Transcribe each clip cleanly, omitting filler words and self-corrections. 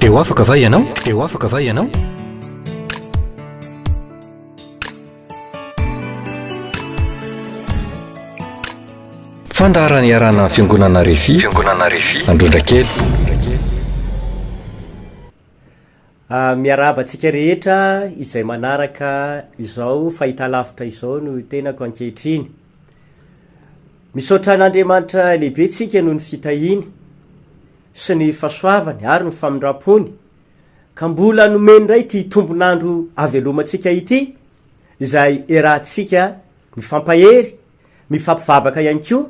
Te ho afaka va ianao? Te ho afaka va ianao? Fandaharana iarahana amin'ny Fiangonana Refi, Fiangonana Refi, Androndrakely. Ah, miarahaba antsika rehetra izay manaraka izao fahitalavitra izao no tenako ankehitriny. Misaotra an'Andriamanitra lehibe tsika noho ny fitahiany sy ny fahasoavany ary ny famindram-pony ka mbola nomeny indray ity tombon'andro havelomantsika ity izay iarahantsika mifampahery, mifampivavaka ihany koa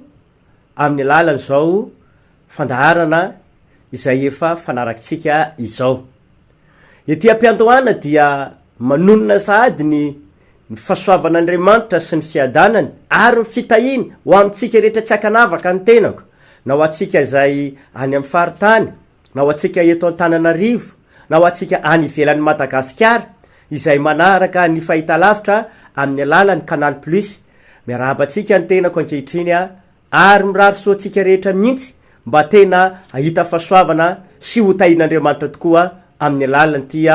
amin'ny alalan'izao fandaharana izay efa fanarakintsika izao. Ety am-piandohana dia manonona sahady ny ny fahasoavan'Andriamanitra sy ny fiadanany ary ny fitahiany ho amintsika rehetra tsy ankanavaka ny tenako, na ho antsika izay any amin'ny faritany, na ho antsika eto Antananarivo, na ho antsika any ivelan'i Madagasikara izay manaraka ny fahitalavitra amin'ny alalan'ny Canal Plus. Miarahaba antsika ny tenako ankehitriny ary mirary soa antsika rehetra mihitsy mba tena hahita fahasoavana sy ho tahian'Andriamanitra tokoa amin'ny alalan'ity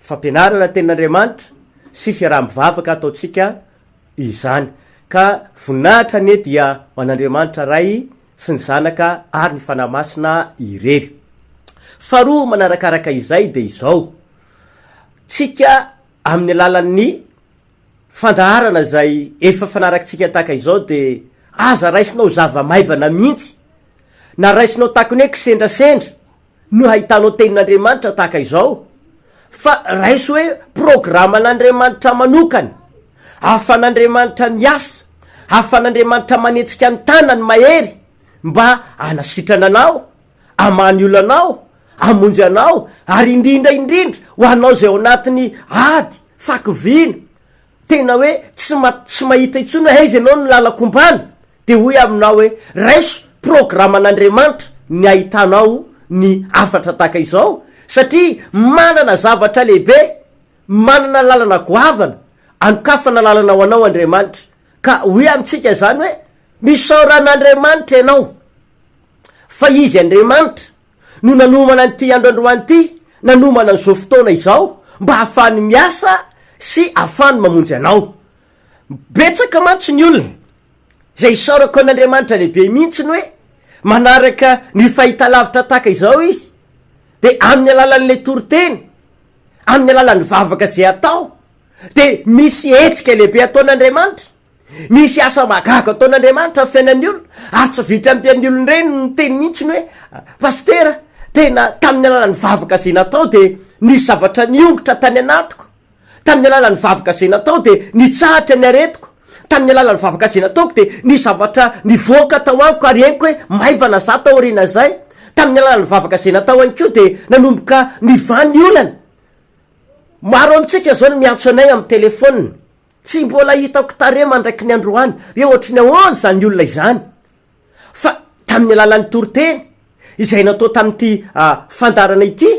fampianarana ny tenin'Andriamanitra sy fiaraha-mivavaka ataontsika izany. Ka voninahitra anie dia ho an'Andriamanitra Ray sy ny Zanaka ary ny Fanahy Masina irery. Faharoa manarakaraka izay dia izao, tsika amin'ny alalan'ny Fandaharana izay efa fanarakintsika tahaka izao dia aza raisina ho zava-maivana mihitsy, na raisinao tahaka ny hoe kisendrasendra no hahitanao tenin'Andriamanitra tahaka izao, fa raiso hoe programan'Andriamanitra manokana, ahafan'Andriamanitra miasa, ahafan'Andriamanitra manetsika ny tanany mahery mba hanasitrana anao, hamaha ny olanao, hamonjy anao, ary indrindra indrindra ho anao izay ao anatin'ny ady, fakiviana, tena hoe tsy ma- tsy mahita intsony hoe aiza ianao no lalan-kombana, dia hoy aminao hoe raiso programan'Andriamanitra ny ahitanao ny hafatra tahaka izao, satria manana zavatra lehibe, manana lalana goavana, anokafana lalana ho anao Andriamanitra, ka hoy amintsika izany hoe misaora an'Andriamanitra ianao. Fa Izy Andriamanitra no nanomana an'ity andro androany ity, nanomana an'izao fotoana izao mba hahafahany miasa sy hahafahany mamonjy anao. Betsaka mantsy ny olona izay isaorako an'Andriamanitra lehibe mihitsy ny hoe manaraka ny fahitalavitra tahaka izao izy, dia amin'ny alalan'ilay toriteny, amin'ny alalan'ny vavaka izay atao, dia misy hetsika lehibe ataon'Andriamanitra. Misy asa mahagaga ataon'Andriamanitra amin'ny fiainan'ny olona, ary tsy vita amin'ireny olona ireny no niteny mihitsy ny hoe, Pasitera, tena tamin'ny alalan'ny vavaka izay natao dia nisy zavatra niongotra tany anatiko, tamin'ny alalan'ny vavaka izay natao dia nitsahatra ny aretiko, tamin'ny alalan'ny vavaka izay nataoko dia nisy zavatra nivoaka tao amiko ary henoko hoe maivana za taorian'izay, tamin'ny alalan'ny vavaka izay natao ihany koa dia nanomboka nivaha ny olana. Maro amintsika izao no miantso anay amin'ny telefaonina. Tsy mbola hitako tarehy mandraky ny androany hoe ohatry ny ahoana izany olona izany. Fa tamin'ny alalan'ny toriteny izay natao tamin'ity fandaharana ity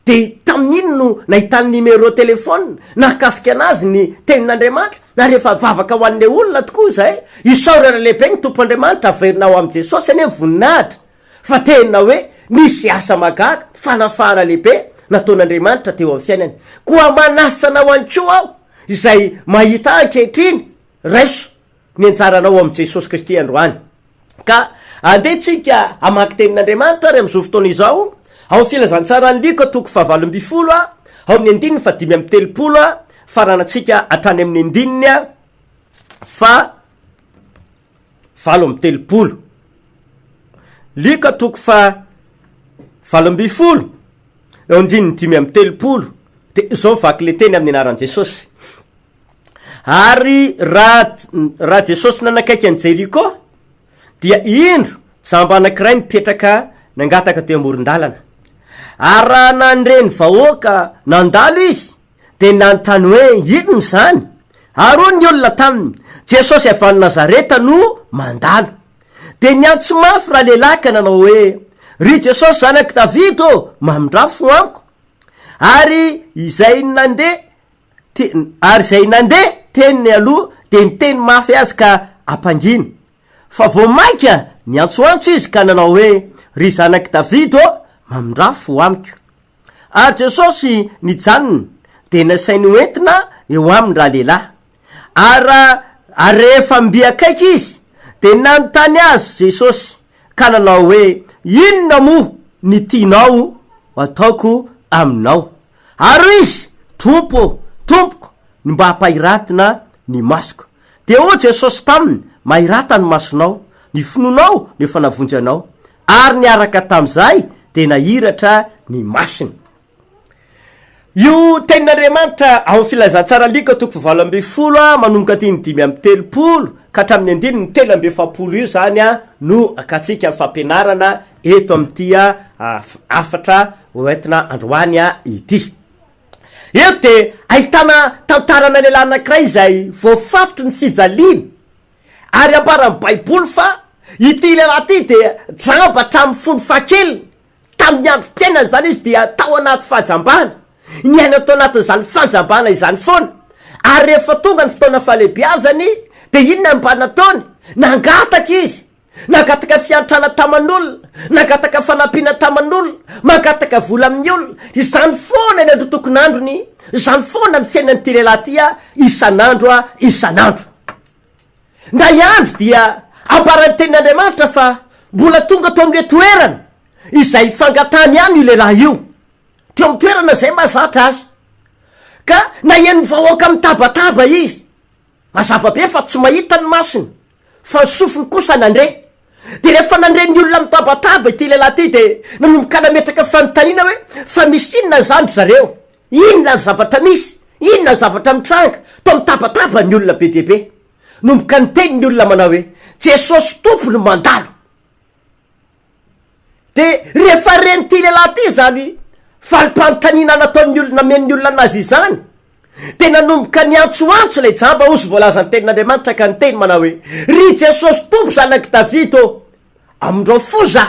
dia tamin'iny no nahitany numéro téléphone nahakasika anazy ny tenin'Andriamanitra ary efa vavaka ho an'ilay olona tokoa izay. Isaorana lehibe ny Tompo Andriamanitra, averina ho amin'i Jesosy anie ny voninahitra fa tena hoe nisy asa mahagaga, fanafahana lehibe nataon'Andriamanitra teo amin'ny fiainany. Koa manasa anao ihany koa aho Izay mahita ahy ankehitriny, raiso ny anjaranao ao amin'i Jesosy Kristy androany. Ka andeha tsika hamaky tenin'Andriamanitra ary amin'izao fotoana izao, ao amin'ny Filazantsaran'i Lioka toko fahavalo ambin'ny folo, ao amin'ny andininy fahadimy amby telopolo, faranantsika hatrany amin'ny andininy faha 38. Lioka toko faha 18, eo andininy 35, de izao vaky le teny amin'ny anaran'i Jesosy. Ary raha raha Jesosy nanakaiky an'i Jeriko, dia indro jamba anankiray nipetraka nangataka teo amoron-dalana. Ary raha nandre ny vahoaka nandalo izy, dia nanontany hoe, Inona izany? Ary hoy ny olona taminy, Jesosy avy any Nazareta no mandalo. Dia niantso mafy ralehilahy ka nanao hoe, Ry Jesosy zanak'i Davida ô, mamindrà fo amiko. Ary izay nandeha te, ary izay nandeha teny aloha dia niteny mafy azy ka ampangina. Fa vao mainka niantsoantso izy ka nanao hoe, Ry zanak'i Davida ô, mamindrà fo amiko. Ary Jesosy nijanona, dia nasainy ho entina eo aminy ralehilahy. Ary raha ary rehefa mby akaiky izy, dia nanontany azy Jesosy, ka nanao hoe, Inona moa ny tianao hataoko aminao? Ary hoy izy, Tompo ô, Tompoko, ny mba hampahiratina ny masoko. Dia hoy Jesosy taminy, Mahirata ny masonao, ny finoanao no efa navonjy anao. Ary niaraka tamin'izay dia nahiratra ny masony. Io tenin'Andriamanitra ao amin'ny Filazantsara Lioka toko fahavalo ambin'ny folo manomboka andininy 35 ka hatramin'ny andininy 43 io izany no akantsika ny fampianarana eto amin'ity hafatra hoentina androany ity. Eto dia ahitana tantarana lehilahy anankiray izay voafatotry ny fijaliana ary ambaran'ny Baiboly fa ity lehilahy ity dia jamba hatramin'ny fony fahakeliny. Tamin'ny androm-piainany izany izy dia tao anaty fahajambana, niaina tao anatin'izany fahajambana izany foana. Ary rehefa tonga ny fotoana fahalehibeazany dia inona no mba nataony? Nangataka izy. Nangataka fiantrana taman'olona, nangataka fanampiana taman'olona, mangataka vola amin'ny olona. Izany foana ny androtokon'androny, izany foana ny fiainan'ity lehilahy ity isan'andro isan'andro. Indray andro dia ambaran'ny tenin'Andriamanitra fa mbola tonga tao amin'ilay toerana izay fangatahany ihany io lehilahy io. Teo amin'ny toerana izay mahazatra azy. Ka naheno ny vahoaka mitabataba izy. Mazava be fa tsy mahita ny masony, fa ny sofiny kosa nandre. Dia rehefa nandre ny olona mitabataba ity lehilahy ity dia nanomboka nametraka fanontaniana hoe, fa misy inona izany ry zareo? Inona ny zavatra misy? Inona ny zavatra mitranga? Toa mitabataba ny olona be dia be. Nomboka niteny ny olona manao hoe, Jesosy Tompo no mandalo. Dia rehefa ren'ity lehilahy ity izany valim-panontaniana nataon'ny olona namen'ny olona anazy izany, dia nanomboka niantsoantso ilay jamba, hozy voalazan'ny tenin'Andriamanitra ka niteny manao hoe, Ry Jesosy Tompo Zanak'i Davida ô, amindrao fo za.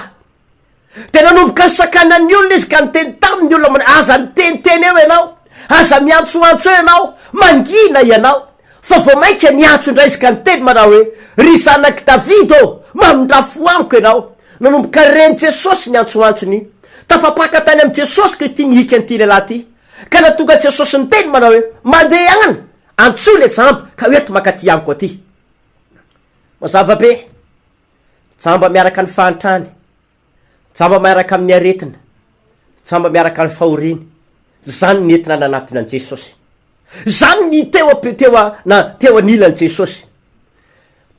Dia nanomboka nisakana ny olona izy ka niteny taminy ny olona manao, Aza miteniteny eo ianao, aza miantsoantso eo ianao, mangina ianao. Fa vao mainka niantso indray izy ka niteny manao hoe, Ry zanak'i Davida ô, mamindrà fo amiko ianao. Nanomboka ren'i Jesosy ny antsoantsony. Tafapaka tany amin'i Jesosy Kristy ny hikan'ity lehilahy ity. Ka nahatonga an'i Jesosy niteny manao hoe, Mandehana, antsoy ilay jamba, ka hoento mankaty amiko aty. Mazava be, jamba miaraka ny fahantrany, jamba miaraka amin'ny aretina, jamba miaraka ny fahoriany. Izany no nentina nanatona an'i Jesosy. Izany ny teo am- teo a- na teo anilan'i Jesosy.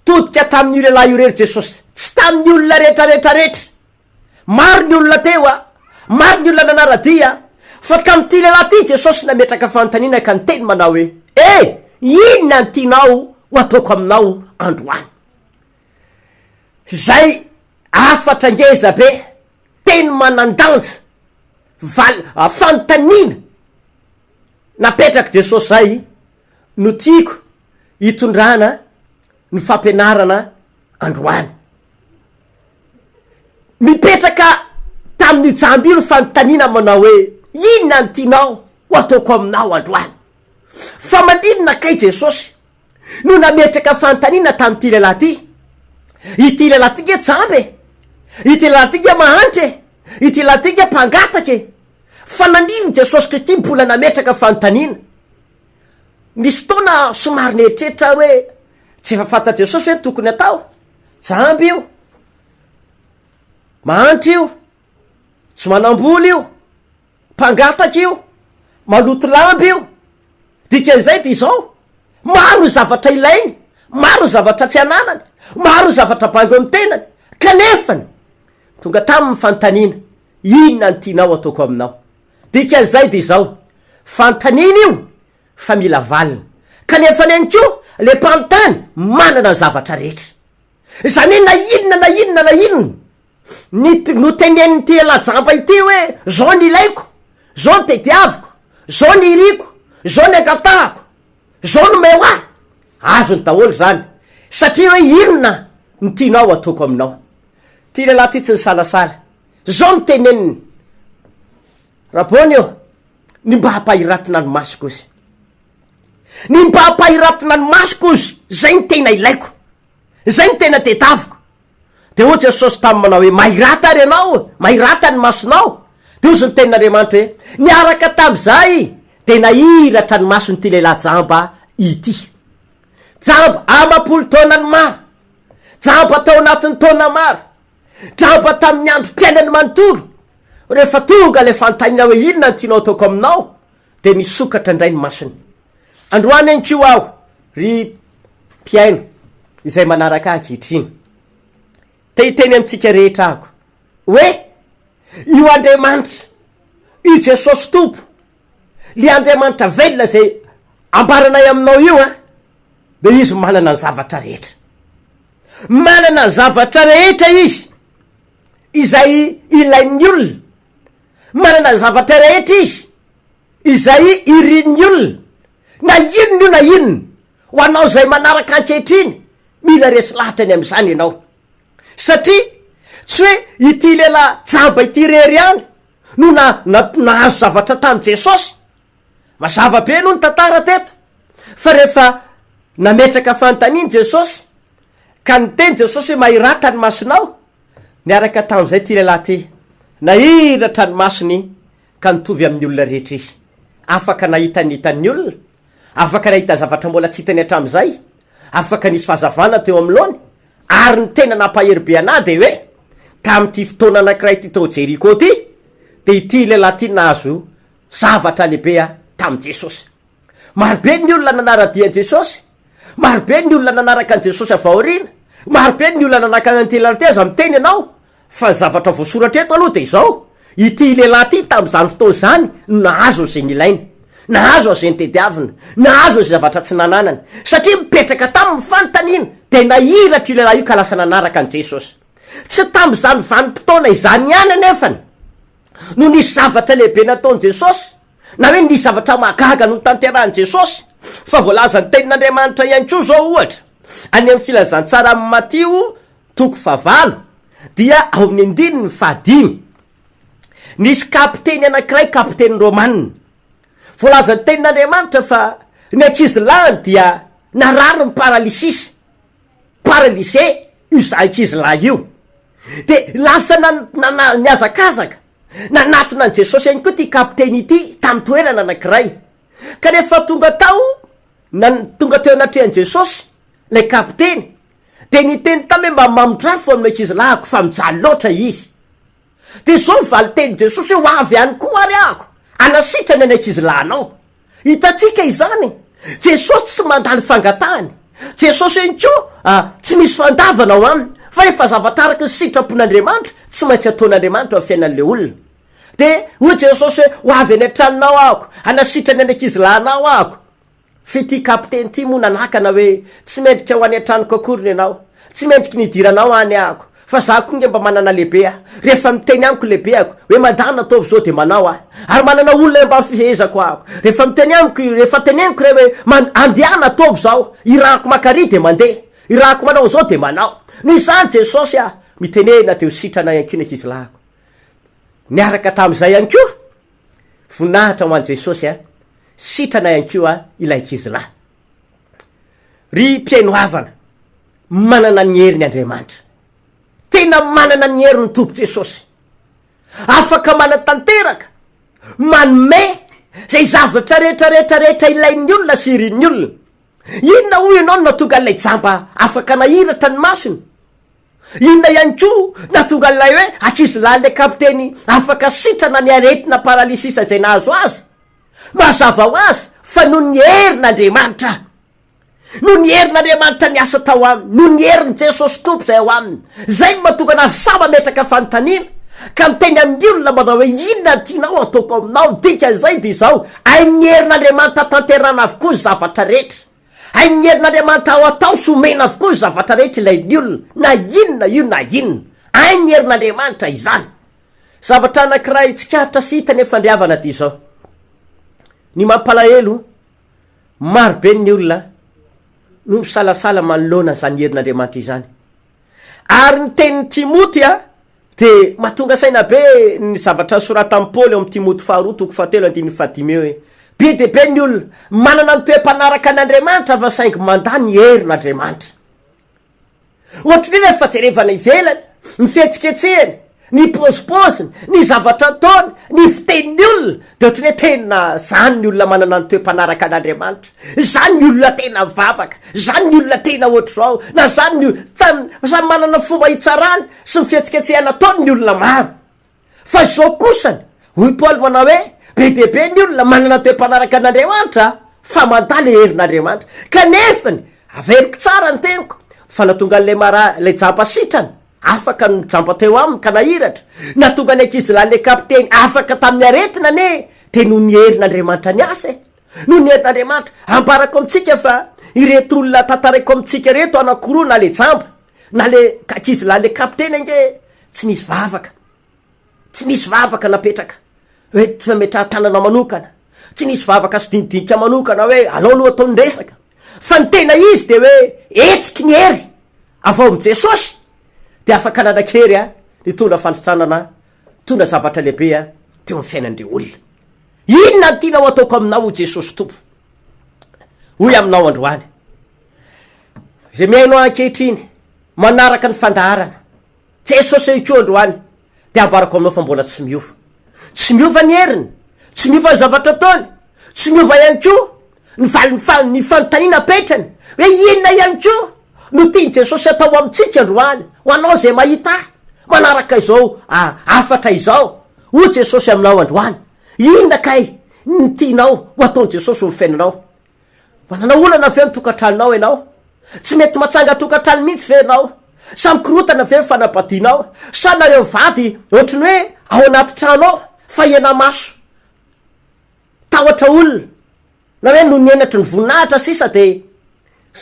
Todika tamin'io lehilahy io irery Jesosy, tsy tamin'ny olona rehetra rehetra rehetra. Maro ny olona teo a, maro ny olona nanara-dia, fa tamin'ity lehilahy ity Jesosy nametraka fanontaniana ka niteny manao hoe, E! Inona no tianao ho ataoko aminao androany? Izay hafatra ngeza be, teny manan-danja, val- fanontaniana Napetrak'i Jesosy izay no tiako hitondrana ny fampianarana androany. Mipetraka tamin'io jamba io ny fanontaniana manao hoe, inona no tianao ho ataoko aminao androany? Fa maninona kay Jesosy no nametraka fanontaniana tamin'ity lehilahy ity? Ity lehilahy ity nge jamba e! Ity lehilahy ity nge mahantra e! Ity lehilahy ity nge mpangataka e! Fa naninona Jesosy Kristy mbola nametraka fanontaniana? Nisy fotoana somary nieritreritra aho hoe tsy efa fantatr'i Jesosy ve ny tokony hatao? Jamba io, mahantra io, tsy manam-bola io, mpangataka io, maloto lamba io. Dikan'izay dia izao, maro ny zavatra ilainy, maro ny zavatra tsy ananany, maro ny zavatra bango amin'ny tenany, kanefany tonga taminy ny fanontaniana, Inona no tianao ataoko aminao? Dikan'izay dia izao, fanontaniana io fa mila valiny. Kanefa ihany koa le mpanontany manana ny zavatra rehetra. Izany hoe na inona na inona na inona ny notenenin'ity lehilahy jamba ity hoe zao ny ilaiko, zao ny tediaviko, zao ny iriko, zao ny angatahako, zao no omeo ahy, azony daholo izany satria hoe inona no tianao ataoko aminao. Ty lehilahy ty tsy nisalasala. Zao no teneniny, Rabony ô, ny mba hampahiratina ny masoko ozy. Ny mba hampahiratina ny masoko ozy, zay no tena ilaiko. Zay no tena tedaviko. De hoy Jesosy taminy manao hoe, mahirata ary ianao, mahirata ny masonao. Dia hozy ny tenin'Andriamanitra hoe, Niaraka tamin'izay dia nahiratra ny mason'ity lehilahy jamba ity. Jamba amam-polo taonany maro. Jamba tao anatin'ny taona maro. Jamba tamin'ny androm-piainany manontolo. Rehefa tonga ilay fanontaniana hoe inona no tianao ataoko aminao, dia misokatra indray ny masony. Androany ihany koa aho, ry mpihaino izay manaraka ahy ankehitriny, te hiteny amintsika rehetra aho hoe io Andriamanitra, io Jesosy Tompo, le Andriamanitra velona izay ambaranay aminao io an, dia Izy manana ny zavatra rehetra. Manana ny zavatra rehetra Izy izay ilain'ny olona. Manana ny zavatra rehetra Izy izay irin'ny olona, na inona io na inona. Ho anao izay manaraka ankehitriny, mila resy lahatra ny amin'izany ianao. Satria tsy hoe ity lehilahy jamba ity irery ihany no na, na, nahazo zavatra tamin'i Jesosy. Mazava be aloha ny tantara teto, fa rehefa nametraka fanontaniana Jesosy, ka niteny Jesosy hoe mahirata ny masonao, niaraka tamin'izay ity lehilahy ity, nahiratra ny masony ka nitovy amin'ny olona rehetra izy. Afaka nahita ny hitan'ny olona, afaka nahita zavatra mbola tsy hitany hatramin'izay, afaka nisy fahazavana teo anoloany, ary ny tena nampahery be an'ahy dia hoe, tamin'ity fotoana anankiray ity tao Jeriko ity, dia ity lehilahy ity nahazo zavatra lehibe tamin'i Jesosy. Marobe ny olona nanara-dia an'i Jesosy, marobe ny olona nanaraka an'i Jesosy avy aoriana, marobe ny olona nanaraka an'ity lehilahy ity, aza miteny ianao fa ny zavatra voasoratra eto aloha dia izao, ity lehilahy ity tamin'izany fotoana izany no nahazo an'izay nilainy, nahazo an'izay notediavina, nahazo an'izay zavatra tsy nananany, satria mipetraka taminy ny fanontaniana, dia nahiratra io lehilahy io ka lasa nanaraka an'i Jesosy. Tsy tamin'izany vanim-potoana izany ihany anefany no nisy zavatra lehibe nataon'i Jesosy, na hoe nisy zavatra mahagaga notanterahin'i Jesosy, fa voalazan'ny Tenin'Andriamanitra ihany koa izao ohatra, any amin'ny Filazantsaran'i Matio toko fahavalo, dia ao amin'ny andininy fahadimy. Nisy kapiteny anankiray, kapiteny romanina. Voalazan'ny Tenin'Andriamanitra fa ny ankizilahiny dia narary ny paralysisa. Paralysé io za ankizilahy io. Dia lasa na nihazakazaka nanatona an'i Jesosy ihany koa ity kapiteny ity tamin'ny toerana anankiray. Ka rehefa tonga tao, na tonga teo anatrehan'i Jesosy ilay kapiteny, dia niteny taminy hoe mba mamindrafo amin'ny ankizilahiko fa mijaly loatra izy. Dia izao ny valin-tenin'i Jesosy hoe ho avy ihany koa ary aho hanasitrana ny ankizilahinao. Hitantsika izany. Jesosy tsy mandà ny fangatahany. Jesosy ihany koa tsy misy fandavana ao aminy, fa efa zavatra araka ny sitrapon'Andriamanitra, tsy maintsy ataon'Andriamanitra amin'ny fiainan'ilay olona. Dia hoy Jesosy hoe, ho avy any an-tranonao aho, hanasitrana ny ankizilahinao aho. F'ity kapiteny ity moa nanakana hoe, Tsy mendrika ho any an-tranoko akory ianao, tsy mendriky ny hidiranao any aho, fa za koa nge mba manana lehibe aho, rehefa miteny amiko lehibeako hoe mandana ataovy izao dia manao aho, ary manana olona eo ambany fifehezako aho, rehefa miteny amiko, rehefa teneniko ireo hoe man, andehana ataovy izao, irahako maka ary dia mandeha, irahako manao an'izao dia manao. Noho izany Jesosy ah, mitenena dia ho sitrana ihany koa ny ankizilahiko. Niaraka tamin'izay ihany koa, voninahitra ho an'i Jesosy ah. Sitrana ihany koa ilay ankizilahy. Ry mpihaino havana, manana ny heriny Andriamanitra. Tena manana ny heriny ny Tompo Jesosy. Afaka manatanteraka, manome izay zavatra rehetra rehetra rehetra ilain'ny olona sy irin'ny olona. Inona hoy ianao no nahatonga an'ilay jamba afaka nahiratra ny masony? Inona ihany koa nahatonga an'ilay hoe ankizilahy ilay kapiteny afaka sitrana ny aretina paralysisa izay nahazo azy? Mazava ho azy fa noho ny herin'Andriamanitra. Noho ny herin'Andriamanitra niasa tao aminy, noho ny herin'i Jesosy Tompo izay ao aminy. Izay no mahatonga anazy sahy mametraka fanontaniana, ka miteny amin'ny olona manao hoe inona no tianao hataoko aminao? Ny dikan'izay dia izao, hain'ny herin'Andriamanitra tanterahina avokoa ny zavatra rehetra. Hain'ny herin'Andriamanitra ao atao sy omena avokoa ny zavatra rehetra ilain'ny olona, na inona io na inona. Hain'ny herin'Andriamanitra izany. Zavatra anankiray tsikaritra sy hita nefa ry havana dia izao, ny mampalahelo, maro be ny olona no misalasala manoloana izany herin'Andriamanitra izany. Ary ny tenin'i Timoty a, dia mahatonga saina be ny zavatra nosoratan'i Paoly ao amin'ny Timoty faharoa toko fahatelo andininy fahadimy eo hoe, be dia be ny olona manana ny toe-panaraka an'Andriamanitra fa saingy mandà ny herin'Andriamanitra. Ohatry ny hoe rehefa jerevana ivelany, ny fihetsiketsehany, Ny paozipoziny, ny zavatra ataony, ny fitenin'ny olona, dia ohatran'ny hoe tena zany ny olona manana ny toe-panaraka an'Andriamanitra, zany ny olona tena mivavaka, zany ny olona tena ohatr'izao, na zany ny olona, samy manana ny fomba hitsarany sy ny fihetsiketsehana ataony ny olona maro. Fa izao kosany, hoy Paoly manao hoe, be dia be ny olona manana toe-panaraka an'Andriamanitra fa mandà le herin'Andriamanitra. Kanefany, averiko tsara ny teniko, fa nahatonga an'ilay mara, ilay jamba sitrana, Afaka ny jamba teo aminy ka nahiratra. Nahatonga ny ankizilahin'ilay kapiteny afaka tamin'ny aretina anie dia noho ny herin'Andriamanitra niasa e! Noho ny herin'Andriamanitra. Ambarako amintsika fa ireto olona tantaraiko amintsika ireto anankiroa na le jamba na le ankizilahin'ilay kapiteny ange tsy nisy vavaka. Tsy nisy vavaka napetraka hoe fametrahan-tanana manokana. Tsy nisy vavaka sy dinidinika manokana hoe alao aloha atao ny resaka. Fa ny tena izy dia hoe hetsiky ny hery avy ao amin'i Jesosy dia afaka nanan-kery nitondra fandritranana, nitondra zavatra lehibe teo amin'ny fiainan'ireo olona. Inona no tianao hataoko aminao hoy Jesosy Tompo? Hoy aminao androany. Izay mihaino ahy ankehitriny, manaraka ny fandaharana, Jesosy ihany koa androany dia ambarako aminao fa mbola tsy miova. Tsy miova ny heriny, tsy miova ny zavatra ataony, tsy miova ihany koa ny valin'ny fa- ny fanontaniana apetrany hoe inona ihany koa no tian'i Jesosy atao amintsika androany, ho anao izay mahita ahy manaraka izao hafatra izao. Hoy Jesosy aminao androany, inona kay ny tianao ho ataon'i Jesosy ho amin'ny fiainanao? Manana olana ve ny tokantranonao ianao? Tsy mety matsangan-tokantrano mihitsy ve ianao? Sa mikorontana ve ny fanambadianao? Sa nareo mivady ohatry ny hoe ao anaty trano ao fa hena-maso, tahotra olona, na hoe noho ny henatry ny voninahitra sisa dia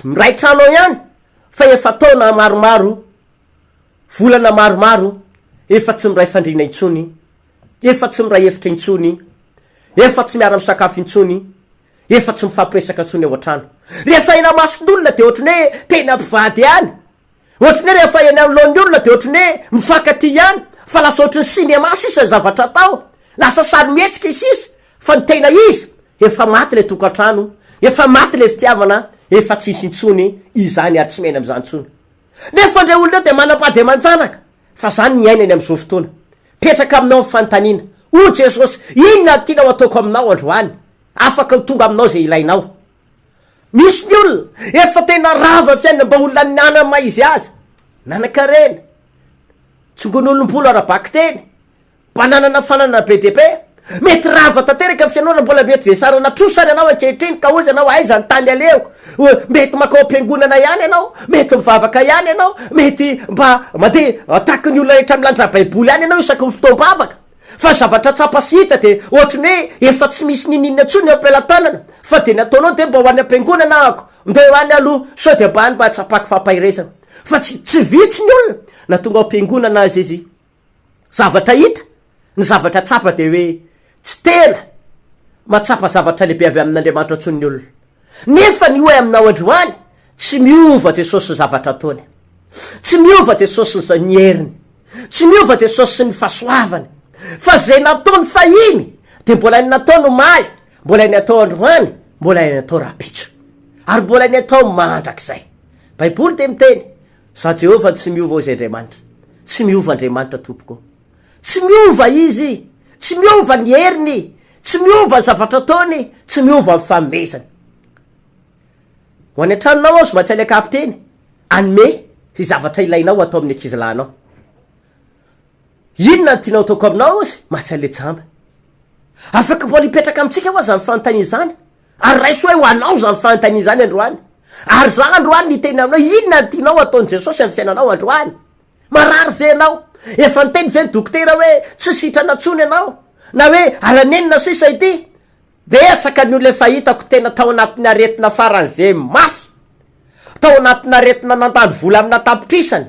miray trano ao ihany fa efa taona maromaro, volana maromaro efa tsy miray fandriana intsony, efa tsy miray efitra intsony, efa tsy miara-misakafo intsony. Efa tsy mifampiresaka intsony ao an-trano. Rehefa eny amason'olona dia ohatran'ny hoe tena mpivady ihany. Ohatran'ny hoe rehefa eny anoloan'ny olona dia ohatran'ny hoe mifankatia ihany. Fa lasa ohatran'ny cinéma sisa ny zavatra atao. Lasa sarimihetsika sisa. Fa ny tena izy, efa maty ilay tokantrano, efa maty ilay fitiavana, efa tsy hisy intsony izany ary tsy miaina amin'izany intsony. Nefa ireo olona ireo dia manam-pady aman-janaka. Fa izany ny iainany amin'izao fotoana. Mipetraka aminao ny fanontaniana, O Jesosy, inona no tianao ataoko aminao androany? Afaka ho tonga aminao izay ilainao. Misy ny olona efa tena rava ny fiainana mba olona nanana maha izy azy, nanan-karena, tsongon'olom-bolo ara-bakiteny, mba nanana fananana be dia be. Mety rava tanteraka ny fiainanao raha mbola mety vesarana trosa ary ianao ankehitriny ka hozy ianao aiza ny tany alehako. Mety mankao am-piangonana ihany ianao, mety mivavaka ihany ianao, mety mba mandeha tahaky ny olona rehetra milanja baiboly ihany ianao isaky ny fotoam-bavaka. Fa ny zavatra tsapa sy hita dia ohatry ny hoe efa tsy misy n'inon'inona intsony eo am-pelatanana fa dia ny ataonao dia mba ho any am-piangonana ahako, ndeha ho any aloha sao dia mba any mba hahatsapako fampaherezana. Fa tsy tsy vitsy ny olona na tonga ao am-piangonana aza izy. Zavatra hita, ny zavatra tsapa dia hoe tsy tena mahatsapa zavatra lehibe avy amin'Andriamanitra intsony ny olona. Nefa ny hoy aminao androany, tsy miova Jesosy ny zavatra ataony. Tsy miova Jesosy ny ny heriny. Tsy miova Jesosy ny fahasoavany. Fa izay nataony fahiny dia mbola ny nataony omaly, mbola ny atao androany, mbola ny atao rahampitso. Ary mbola ny atao mandrakizay. Baiboly dia miteny, Za Jehovah tsy miova hoy izay Andriamanitra. Tsy miova Andriamanitra tompoko. Tsy miova Izy, tsy miova ny heriny, tsy miova ny zavatra ataony, tsy miova ny fanomezany. Ho any an-tranonao aho somary tsy any an-kapiteny, hanome izay zavatra ilainao atao amin'ny ankizilahinao. Inona no tianao ataoko aminao ozy? Matsy an'ilay jamba. Afaka mbola hipetraka amintsika hoa izany fanontaniana izany. Ary raiso hoe ho anao izany fanontaniana izany androany. Ary za androany niteny aminao, inona no tianao ataon'i Jesosy amin'ny fiainanao androany? Marary ve ianao? Efa niteny ve ny dokotera hoe tsy sitrana intsony ianao? Na hoe alanenina sisa ity? Betsaka ny olona efa hitako tena tao anatin'ny aretina faran'izay mafy, tao anatin'ny aretina nandany vola amina tapitrisany,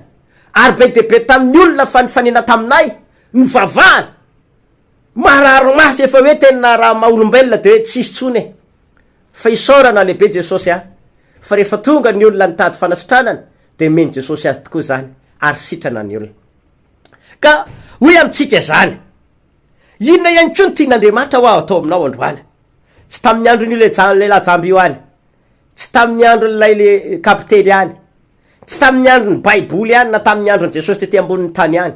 ary be dia be tamin'ny olona fa nifanena taminay, nivavahana, marary mafy efa hoe tena raha maha olombelona dia hoe tsisy intsony e! Fa isaorana lehibe Jesosy a! Fa rehefa tonga ny olona nitady fanasitranana dia nomen'i Jesosy azy tokoa izany ary sitrana ny olona. Ka hoy amintsika izany, inona ihany koa no tian'Andriamanitra ho atao aminao androany? Tsy tamin'ny andron'io lehilahy jamba io ihany, tsy tamin'ny andron'ilay le kapiteny ihany, tsy tamin'ny andron'ny Baiboly ihany na tamin'ny andron'i Jesosy tety ambonin'ny tany ihany.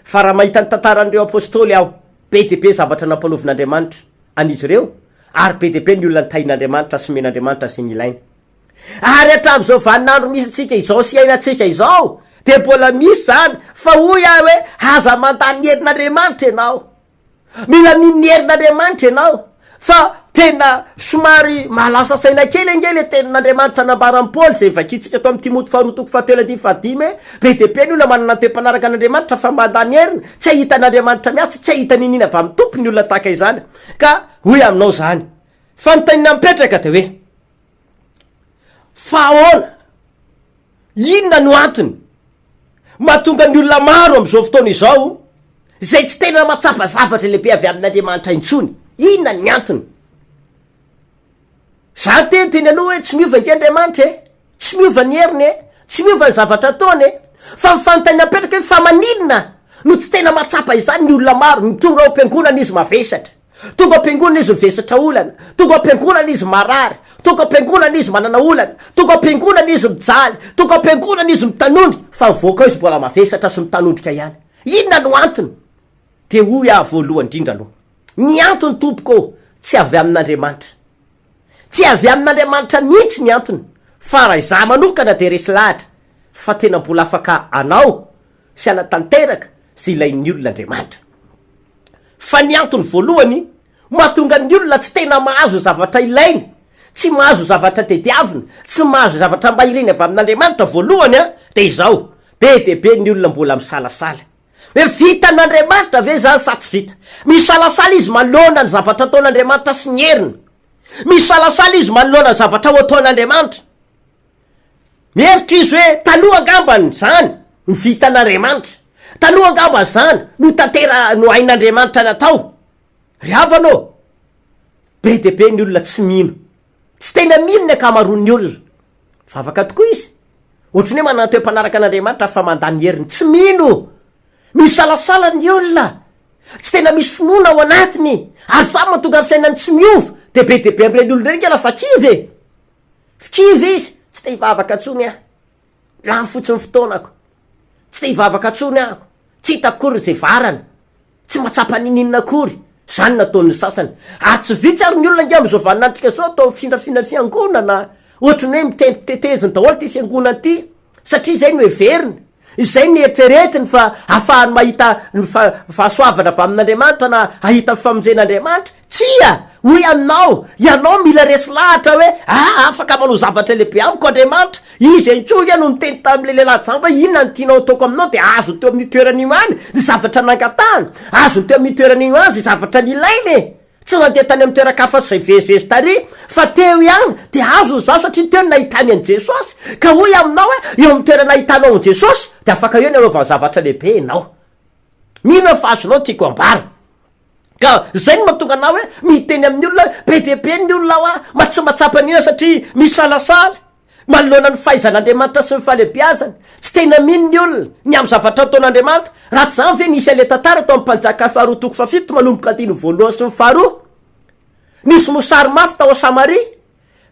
Fa raha mahita ny tantaran'ireo Apostoly aho, be dia be zavatra nampanaovin'Andriamanitra an'izy ireo, ary be dia be ny olona nitahian'Andriamanitra sy nomen'Andriamanitra izay nilainy. Ary hatramin'izao vaninandro misy antsika izao sy iainantsika izao, dia mbola misy izany, fa hoy aho hoe, aza mandany ny herin'Andriamanitra ianao. Mila mino ny herin'Andriamanitra ianao fa tena somary mahalasa saina kely ange le tenin'Andriamanitra nambaran'i Paoly izay vakintsika tao amin'ny Timoty faharoa toko fahatelo andininy fahadimy hoe be dia be ny olona manana ny toe-panaraka an'Andriamanitra fa mandany heriny, tsy hahita an'Andriamanitra miasa, tsy hahita n'inona avy amin'ny Tompo ny olona tahaka izany. Ka hoy aminao izany. Fanontaniana mipetraka dia hoe fa ahoana? Inona no antony mahatonga ny olona maro amin'izao fotoana izao izay tsy tena mahatsapa zavatra lehibe avy amin'Andriamanitra intsony? Inona ny antony? Za niteny teny aloha hoe tsy miova ange Andriamanitra e, tsy miova ny heriny e, tsy miova ny zavatra ataony e, fa ny fanontaniana mipetraka hoe fa maninona no tsy tena mahatsapa izany ny olona maro? Tonga ao am-piangonana izy mavesatra. Tonga am-piangonana izy mivesatra olana, tonga am-piangonana izy marary, tonga am-piangonana izy manana olana, tonga am-piangonana izy mijaly, tonga am-piangonana izy mitanondrika, fa mivoaka ao izy mbola mavesatra sy mitanondrika ihany. Inona no antony? Dia hoy aho voalohany indrindra aloha, ny antony tompoko ô, tsy avy amin'Andriamanitra. Tsy avy amin'Andriamanitra mihitsy ny antony, fa raha izaho manokana dia resy lahatra fa tena mbola afaka hanao sy hanatanteraka izay ilain'ny olona Andriamanitra. Fa ny antony voalohany mahatonga ny olona tsy tena mahazo ny zavatra ilainy, tsy mahazo ny zavatra tediaviny, tsy mahazo ny zavatra mba iriny avy amin'Andriamanitra voalohany dia izao, be dia be ny olona mbola misalasala. Hoe vitan'Andriamanitra ve izany sa tsy vita? Misalasala izy manoloana ny zavatra ataon'Andriamanitra sy ny heriny. Misalasala izy manoloana ny zavatra ho ataon'Andriamanitra. Mihevitra izy hoe taloha angambany izany no vitan'Andriamanitra, taloha angamba izany no tantera no hain'Andriamanitra natao. Ry havana ô, be dia be ny olona tsy mino, tsy tena mino ny ankamaroan'ny olona. Mivavaka tokoa izy, ohatran'ny hoe manana toe-panaraka an'Andriamanitra fa mandà ny heriny, tsy mino. Misalasala ny olona, tsy tena misy finoana ao anatiny, ary izany mahatonga ny fiainany tsy miova, dia be dia be amin'ireny olona ireny ange lasa kivy e. Kivy izy, tsy te hivavaka intsony aho, lany fotsiny ny fotoanako, tsy te hivavaka intsony aho, tsy hitako akory izay varany, tsy mahatsapa n'inon'inona akory, izany no ataon'ny sasany. Ary tsy vitsy ary ny olona ange amin'izao vaninandrontsika izao atao mifindrafindra fiangonana, ohatry ny hoe mitentiteteziny daholo ity fiangonana ity, satria izay no heveriny, izay no eritreretiny fa ahafahany mahita ny fahasoavana avy amin'Andriamanitra na hahita ny famonjen'Andriamanitra. Tsia! Hoy ianao, ianao mila resy lahatra hoe, Ah, afaka manao zavatra lehibe amiko Andriamanitra. Izy intsony ange no niteny tamin'ilay lehilahy jamba hoe, Inona no tianao hataoko aminao? Dia azony teo amin'io toerana io ihany ny zavatra nangatahany. Azony teo amin'io toerana io ihany izay zavatra nilainy e! Tsy nandeha tany amin'ny toeran-kafa sy izay vezivezy tary, fa teo ihany dia azony izany satria teo no nahitany an'i Jesosy. Ka hoy aminao hoe, eo amin'ny toerana ahitanao an'i Jesosy, dia afaka eo ny hanaovany zavatra lehibe ianao. Mino aho fa azonao ny tiako ambara. Ka izay no mahatonga anah hoe miteny amin'ny olona hoe, be dia be ny olona hoa ma tsy mahatsapa an'ina satria misalasala. Manoloana ny fahaizan'Andriamanitra sy ny fahalehibiazany, tsy tena mino ny olona ny amin'ny zavatra ataon'Andriamanitra. Raha tsy izany ve nisy an'ilay tantara tao amin'ny Mpanjaka faharoa toko fahafito manomboka andininy voalohany sy ny faharoa? Nisy mosary mafy tao Samaria,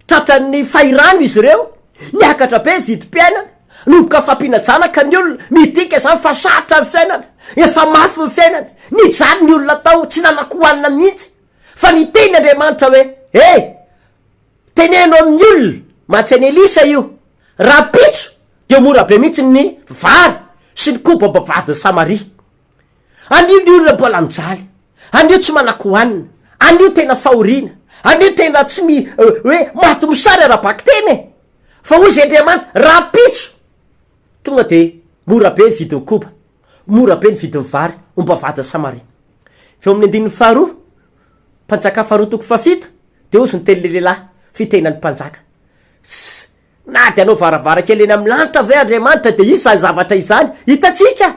tratran'ny fahirano izy ireo, niakatra be ny vidim-piainana, nomboka fampiana-janaka ny olona, midika izany fa sarotra ny fiainana, efa mafy ny fiainana, nijaly ny olona tao, tsy nanan-kohanina mihitsy. Fa niteny Andriamanitra hoe, He! Teneno amin'ny olona mantsy an'i Elisa io, rahampitso dia ho mora be mihitsy ny vary sy ny koba am-bavahadin'i Samaria. Anio ny olona mbola mijaly, anio tsy manan-kohanina, anio tena fahoriana, anio tena tsy mi hoe maty mosary ara-bakiteny e! Fa hoy izy Andriamanitra, rahampitso tonga dia mora be ny vidin'ny koba, mora be ny vidin'ny vary ao am-bavahadin'i Samaria. Avy eo amin'ny andininy faharoa, Mpanjaka faharoa toko fahafito, Dia hozy ny tenin'ilay lehilahy, Fitenan'ny mpanjaka. Ss, Na dia hanao varavarankely eny amin'ny lanitra ve Andriamanitra dia hisy izany zavatra izany? Hitantsika!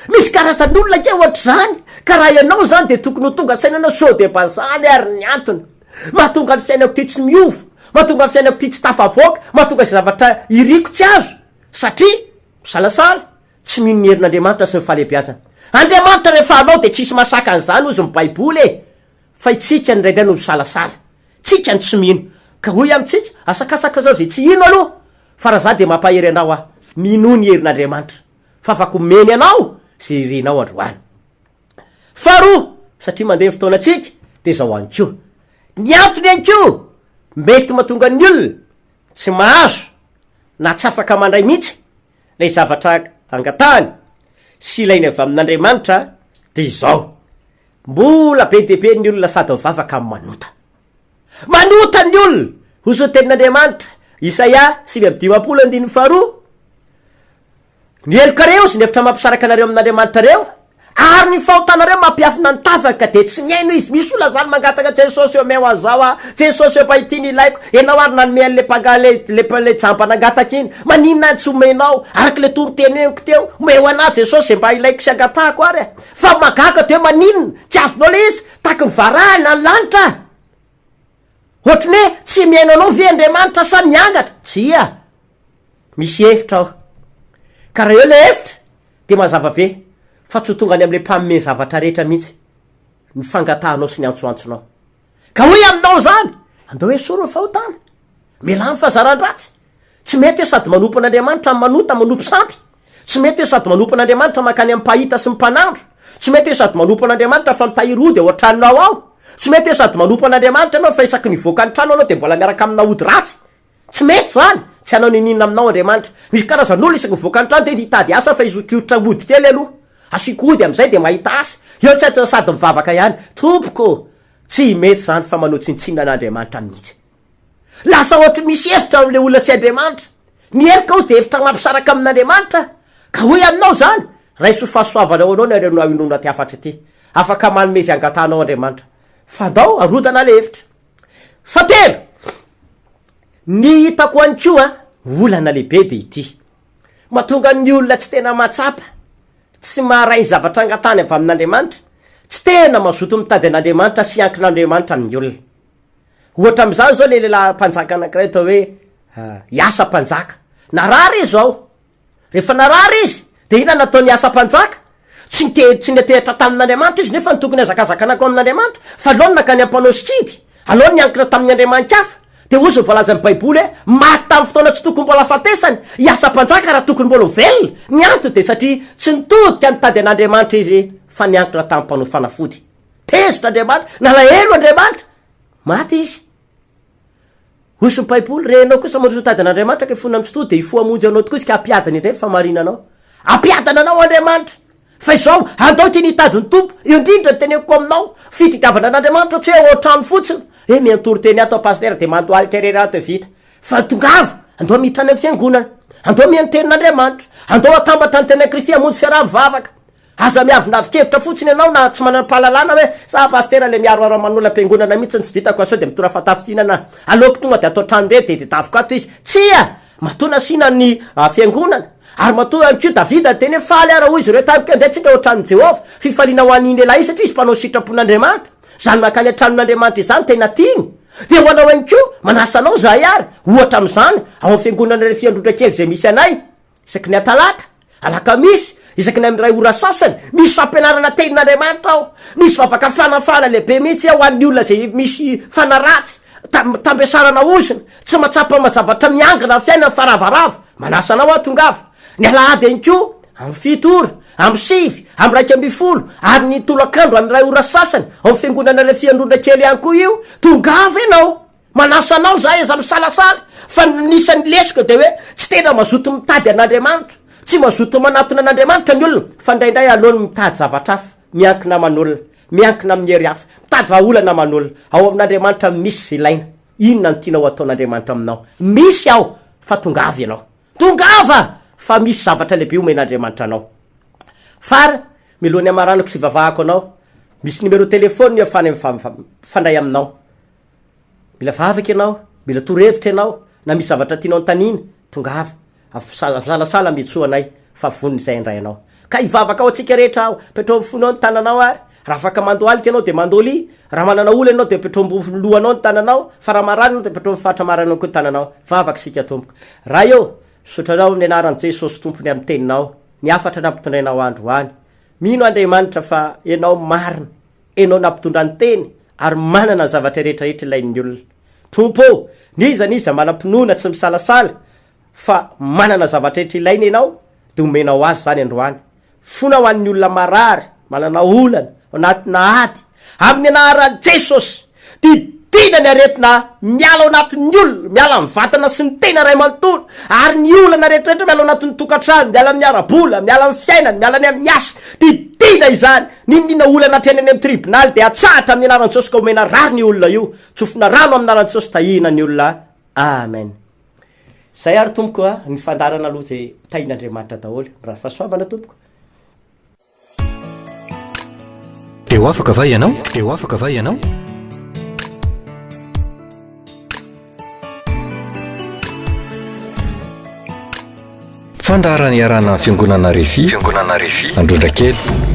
Misy karazan'olona ange ohatr'izany, ka raha ianao izany dia tokony ho tonga saina ianao sao dia mba izany ary ny antony mahatonga ny fiainako ity tsy miova, mahatonga ny fiainako ity tsy tafavoaka, mahatonga izay zavatra iriko tsy azo, satria misalasala, tsy mino ny herin'Andriamanitra sy ny fahalehibiazany. Andriamanitra rehefa hanao dia tsisy mahasakana izany hozy ny baiboly e! Fa itsika indraindray no misalasala. Tsika no tsy mino. Ka hoy amintsika, asakasaka zao zay tsy hino aloha, fa raha za dia mampahery anao aho, minoa ny herin'Andriamanitra, fa afaka omeny anao. sy irinao androany. Faharoa, satria mandeha ny fotoanantsika, dia izao ihany koa. Ny antony ihany koa mety mahatonga ny olona tsy mahazo na tsy afaka mandray mihitsy ilay zavatra angatahany sy ilainy avy amin'Andriamanitra dia izao, mbola be dia be ny olona sady mivavaka no manota. Manota ny olona! Hoy izao ny tenin'Andriamanitra, Isaia 59 andininy faharoa, Ny helokareo sy ny efitra mampisaraka anareo amin'Andriamanitrareo, ary ny fahotanareo mampiafina ny tavany, ka dia tsy mihaino izy. Misy olona izany mangataka, Jesosy omeo an'izao aho, Jesosy ô mba ity no ilaiko, ianao ary nanome an'ilay mpanga, ilay, ilay, ilay jamba nangataka iny, maninona aho tsy omenao, araka ilay toriteny henoko teo, omeo an'ahy Jesosy izay mba ilaiko sy angatahako ary e. Fa mahagaga dia hoe maninona, tsy azonao ilay izy, tahaky ny varahina ny lanitra. Ohatry ny hoe tsy mihaino anao ve Andriamanitra sa miangatra? Tsia. Misy hevitra ao. Ka raha eo ilay hevitra dia mazava be fa tsy ho tonga any amin'ilay mpanome ny zavatra rehetra mihitsy ny fangatahanao sy ny antsoantsonao. Ka hoy aminao izany, andao esory ny fahotana, mialà ny fahazaran-dratsy. Tsy mety hoe sady manompo an'Andriamanitra no manota, manompo sampy. Tsy mety hoe sady manompo an'Andriamanitra mankany amin'ny mpahita sy ny mpanandro. Tsy mety hoe sady manompo an'Andriamanitra fa mitahiry ody ao an-tranonao ao. Tsy mety hoe sady manompo an'Andriamanitra ianao fa isaky ny hivoaka ny trano ianao dia mbola miaraka amina ody ratsy. Tsy mety izany! Tsy hanao n'inon'inona aminao Andriamanitra. Misy karazan'olona isaky mivoaka ny trano dia hitady asa fa hizotrozotra mody kely aloha. Asiako ody amin'izay dia mahita asa. Eo tsy ato sady mivavaka ihany. Tompoko ô! Tsy mety izany fa manao tsinontsinona an'Andriamanitra mihitsy. Lasa ohatry misy hevitra amin'ilay olona sy Andriamanitra. Ny heloka hozy dia hevitra mampisaraka amin'Andriamanitra. Ka hoy aminao izany, raiso fahasoavana ho anao ny harena inoana ity hafatra ity. Afaka manome izay angatahanao Andriamanitra. Fa andao arodana ilay hevitra. Fahatelo, ny hitako ihany koa olana lehibe dia ity, mahatonga ny olona tsy tena mahatsapa, tsy maharay ny zavatra angatahany avy amin'Andriamanitra, tsy tena mazoto mitady an'Andriamanitra sy hiankina Andriamanitra amin'ny olona. Ohatra amin'izany izao ilay lehilahy mpanjaka anankiray atao hoe Hiasa mpanjaka. Narary izy izao. Rehefa narary izy, dia inona no nataon'i Asa mpanjaka? Tsy nite, tsy niantehitra tamin'Andriamanitra izy, nefa ny tokony hazakazakana koa amin'Andriamanitra, fa aleony nankany amin'ny mpanao sikidy, aleony niankina tamin'ny andriamani-kafa. Dia hozy ny voalazan'ny Baiboly hoe, maty tamin'ny fotoana tsy tokony mbola hafatesany i Asa mpanjaka raha tokony mbola ho velona. Ny antony dia satria tsy nitodika nitady an'Andriamanitra izy, fa niankina tamin'ny mpanao fanafody. Tezitra Andriamanitra, nalahelo Andriamanitra, maty izy. Hoy ny Baiboly, Re ianao kosa mandroso mitady an'Andriamanitra ka hifona amin'ny Tsitoha, dia hifoha hamonjy anao tokoa izy ka hampiadana indray ny fahamarinanao. Hampiadana anao Andriamanitra. Fa izao, andao ity ny hitady ny Tompo. Io indrindra no teneniko aminao, fitadiavana an'Andriamanitra tsy hoe ao an-trano fotsiny. Hoe miantory teny ato aho Pasitera dia mandohalika irery ato dia vita. Fa tongava, andao miditra any amin'ny fiangonana. Andao mihaino tenin'Andriamanitra. Andao hatambatra ny tenan'i Kristy hamonjy fiaraha-mivavaka. Aza miavonavon-kevitra fotsiny ianao na tsy manam-pahalalana hoe sa pasitera le miharoharo aman'olona am-piangonana mihitsy no tsy vitako sao dia mitora fahatafintohinana aleoko tonga dia ato an-trano irery dia tedaviko ato izy. Tsia! Matoa nasiana ny fiangonana ary matoa ihany koa Davida niteny hoe faly aho raha hoy izy ireo tamiko hoe andeha tsika ao an-tranon'i Jehovah. Fifaliana ho an'iny lehilahy iny satria izy mpanao sitrapon'Andriamanitra. Izany mankany an-tranon'Andriamanitra izany tena tiany. Dia ho anao ihany koa, manasa anao izahay ary, ohatra amin'izany, ao amin'ny fiangonana Refiandrotra kely izay misy anay. Isaky ny atalata, alakamisy, isaky ny amin'ny iray ora sasany, misy fampianarana tenin'Andriamanitra ao. Misy vavaka fanafahana lehibe mihitsy ao ho an'ny olona izay misy fanahy ratsy, tambesarana ozona, tsy mahatsapa maha zavatra miangona ny fiainany fa ravarava. Manasa anao aho tongava. Ny alahady ihany koa, amin'ny 7 ora, amin'ny 9, amin'ny 11, ary ny tolakandro amin'ny iray ora sasany, ao amin'ny fiangonana Refiandrondra kely ihany koa io. Tongava ianao. Manasa anao zahay aza misalasala fa ny anisan'ny lesoka dia hoe tsy tena mazoto mitady an'Andriamanitra, tsy mazoto manatona an'Andriamanitra ny olona fa indraindray aleony mitady zavatra hafa, miankina aman'olona, miankina amin'ny hery hafa, mitady vahaolana aman'olona. Ao amin'Andriamanitra no misy izay ilaina. Inona no tianao hataon'Andriamanitra aminao? Misy ao fa tongava ianao. Tongava fa misy zavatra lehibe omen'Andriamanitra anao. Fara, mialohan'ny hamaranako sy hivavahako anao, misy numéro téléphone eo afahana mifandray aminao. Mila vavaka ianao, mila torohevitra ianao, na misy zavatra tianao anontaniana, tongava. Misalasala miantsoa anay fa vonona izay handray anao. Ka hivavaka ho antsika rehetra aho. Petrao amin'ny fonao ny tananao ary. Raha afaka mandohalika ianao dia mandolia. Raha manana olana ianao dia petrao ambony lohanao ny tananao. Fa raha marary ianao dia petrao amin'ny faritra maranao koa ny tananao. Vavaka isika Tompoko. Ray ô, misaotra Anao amin'ny anaran'i Jesosy Tompo ny amin'ny Teninao, ny hafatra nampitondrainao androany. Mino Andriamanitra fa Ianao marina. Enao nampitondra ny teny ary manana ny zavatra rehetra rehetra ilain'ny olona. Tompo ô, n'iza n'iza manam-pinoana tsy misalasala fa manana zavatra rehetra ilainy Ianao dia omenao azy izany androany. Fona ho an'ny olona marary, manana olana, ao anatina ady. Amin'ny anaran'i Jesosy, didiana ny aretina miala ao anatin'ny olona, miala amin'ny vatana sy ny tena iray manontolo, ary ny olana rehetrarehetra miala ao anatin'ny tokantrano, miala amin'ny ara-bola, miala amin'ny fiainana, miala any amin'ny asa. Didiana izany. N'inon'inona olana atrehina any amin'ny tribonaly dia atsahatra amin'ny anaran'i Jesosy ka omena rariny io olona io. Tsofina rano amin'ny anaran'i Jesosy, tahina ny olona. Amen. Zay ary tompoko a, ny fandaharana aloha dia tahin'Andriamanitra daholo. Mirary fahasoavana tompoko. Dia ho afaka va ianao? Dia ho afaka va ianao? Fandaharana iarahana amin'ny Fiangonana Refi, Fiangonana Refi, Androndrakely.